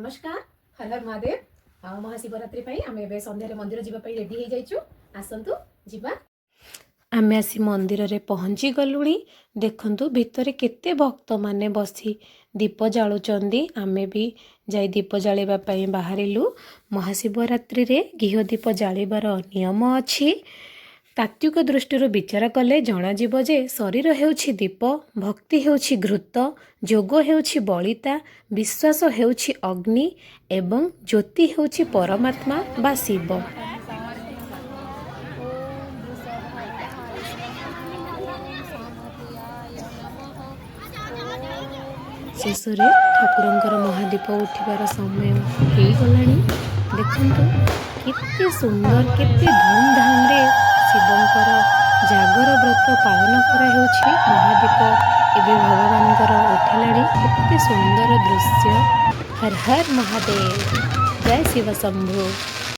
ନମସ୍କାର, ହର ହର ମହାଦେବ। ଆଉ ମହାଶିବରାତ୍ରି ପାଇଁ ଆମେ ଏବେ ସନ୍ଧ୍ୟାରେ ମନ୍ଦିର ଯିବା ପାଇଁ ରେଡ଼ି ହେଇଯାଇଛୁ। ଆସନ୍ତୁ ଯିବା। ଆମେ ଆସି ମନ୍ଦିରରେ ପହଞ୍ଚି ଗଲୁଣି। ଦେଖନ୍ତୁ, ଭିତରେ କେତେ ଭକ୍ତମାନେ ବସି ଦୀପ ଜାଳୁଛନ୍ତି। ଆମେ ବି ଯାଇ ଦୀପ ଜାଳିବା ପାଇଁ ବାହାରିଲୁ। ମହାଶିବରାତ୍ରିରେ ଘିଅ ଦୀପ ଜାଳିବାର ନିୟମ ଅଛି। ତାତ୍ତ୍ୱିକ ଦୃଷ୍ଟିରୁ ବିଚାର କଲେ ଜଣାଯିବ ଯେ ଶରୀର ହେଉଛି ଦୀପ, ଭକ୍ତି ହେଉଛି ଘୃତ, ଯୋଗ ହେଉଛି ବଳିତା, ବିଶ୍ୱାସ ହେଉଛି ଅଗ୍ନି ଏବଂ ଜ୍ୟୋତି ହେଉଛି ପରମାତ୍ମା ବା ଶିବ। ॐ वृषभाय ॐ सामप्रियाय नमः ॐ ଶେଷରେ ଠାକୁରଙ୍କର ମହାଦୀପ ଉଠିବାର ସମୟ ହେଇଗଲାଣି। ଦେଖନ୍ତୁ, କେତେ ସୁନ୍ଦର, କେତେ ଧୁମଧାମରେ ଶିବଙ୍କର ଜାଗର ବ୍ରତ ପାଳନ କରାହେଉଛି। ମହାଦୀପ ଏବେ ଭଗବାନଙ୍କର ଉଠିଲାଣି। କେତେ ସୁନ୍ଦର ଦୃଶ୍ୟ! ହର ହର ମହାଦେବ, ଜୟ ଶିବ ଶମ୍ଭୁ।